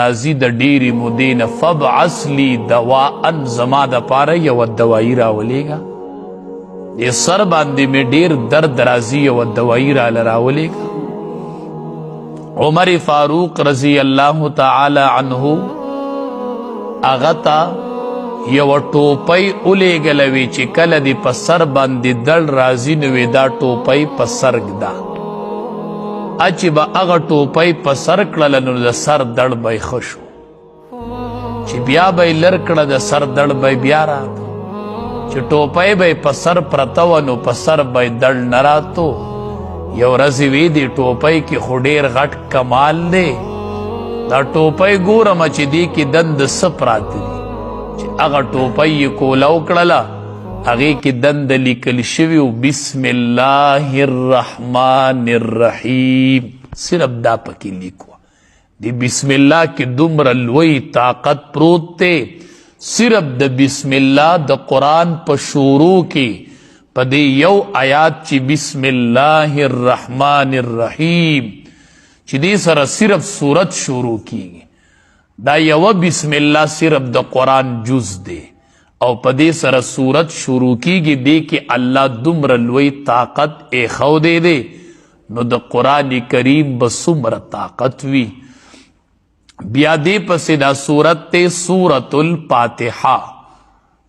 راځي د ډېرې مودې نه، فابعث لي دواء، زما دپاره یوه دوایي راولېږه. دې سر باندې مې ډېر درد راځي، یوه دوایي راله راولېږه. عمر فاروق رضی الله تعالی عنه هغه ته یوه ټوپۍ ولیږله، وي چې کله دې په سر باندې دړ راځي نو وي دا ټوپۍ په سر ږده. چې به هغه ټوپۍ په سر کړله نو د سر دړ به یې ښه شو، چې بیا به یې لر کړه د سر دړ به یې بیا راته. چې ټوپۍ به یې په سر پرته وه نو په سر به یې دړ نه راتو. یو ورځ یې وی دې ټوپۍ کې خو ډېر غټ کمال دی، دا ټوپۍ ګورم چې دې کې دند څه پراته دي. چې هغه ټوپۍ یې کوله وکړله، هغې کې دند لیکل شوي و بسم الله الرحمن الرحیم، صرف دا پکې لیک وه. دی بسم الله کې دومره لوی طاقت پروت دی، صرف د بسم الله د قرآن په شروع کې په دې یو آیات چې بسم الله الرحمن الرحیم چې دې سره صرف سورت شروع کیږي، دا یو بسم الله صرف د قرآن جز دی او په دې سره سورت شروع کیږي. دې کې الله دومره لوی طاقت ایښودی دی، نو د قرآن کریم به څومره طاقت وي. بیا دې پسې دا سورت ته سورة الفاتحه،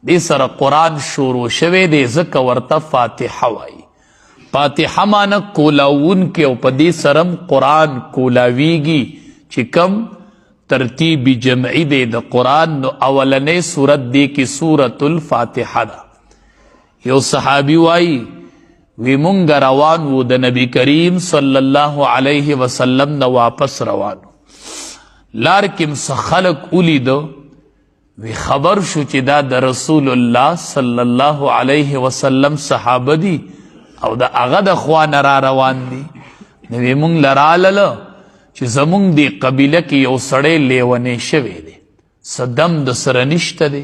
دې سره قرآن شروع شوی دی، ځکه ورته فاتحه وایي. فاتحه معنی کولاوونکی، او په دې سره هم قرآن کولاویږي. چې کم ترتیب جمعي دی د قرآن، نو اولنې سورت دی کې سورة الفاتحه ده. یو صحابي وایي وی مونږ روان وو د نبی کریم صلی الله علیه وسلم نه واپس روان، لار کې څه خلک ولیدو، وی خبر شو چې دا د رسول الله صلی الله علیه وسلم صحابه دي او د هغه د خوا نه را روان دي. نو وی مونږ لرالله چې زمونږ دی قبیله کې یو سړی لیونی شوی دی، څه دم د سره نشته دی،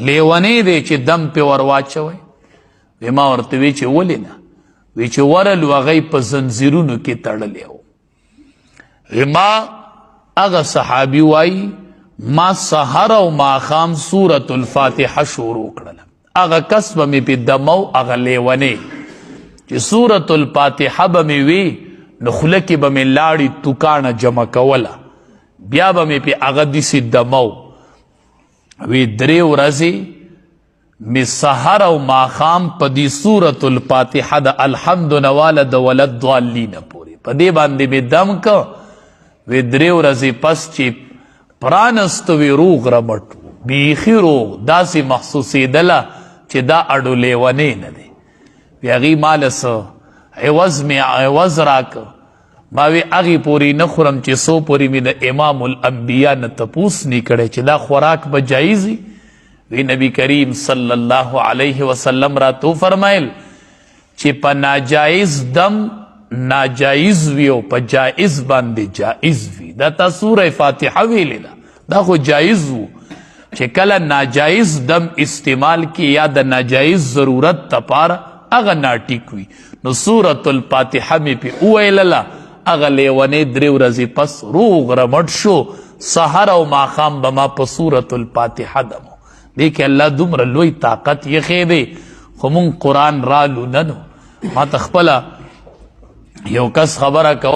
لیونی دی چې دم پې ور واچوی. وی ما ورته وی چې ولې نه؟ وی چې ورلو هغه یې په زنځیرونو کې تړلی و. وی ما هغه صحابي وایي ما سحر او ماښام سورة الفاتحه شروع کړله، هغه کس به مې پې دمو، هغه لیونی چې سورة الفاتحه به مې وي نو خوله کې به مې لاړې توکاڼه جمع کوله، بیا به مې پې هغه داسې دمو. وی درې ورځې مې سحر او ماښام په دې سورة الفاتحه د الحمد نواله د ولد ضالین پورې په دې باندې مې دم که. وی درې ورځې پس چې پرانستو وی روغ رمټ و، بیخي روغ، داسې محسوسېدله چې دا اډو لیونی نه دی. وی هغې ما له څه عوض مې عوض راکه، ما وی هغې پورې نه خورم چې څو پورې مې د امام الانبیا نه تپوس نی کړی چې دا خوراک به جایز وي. وی نبی کریم صلی الله علیه وسلم راته وفرمایل چې په ناجایز دم ناجایز وي او په جایز باندې جایز وي. دا تا سوره فاتحه ویلې ده، دا خو جایز وو. چې کله ناجایز دم استعمال کی یا د ناجایز ضرورت لپاره هغه ناټیک وي، نو سورة الفاتحه مې پې وویلله، هغه لیونی درې ورځې پس روغ رمټ شو. سحر او ماښام به ما په سورة الفاتحه دمو. دې کې الله دومره لوی طاقت یې دی، خو مونږ قرآن رالو نه. نو ما ته خپله یو کس خبره کوله.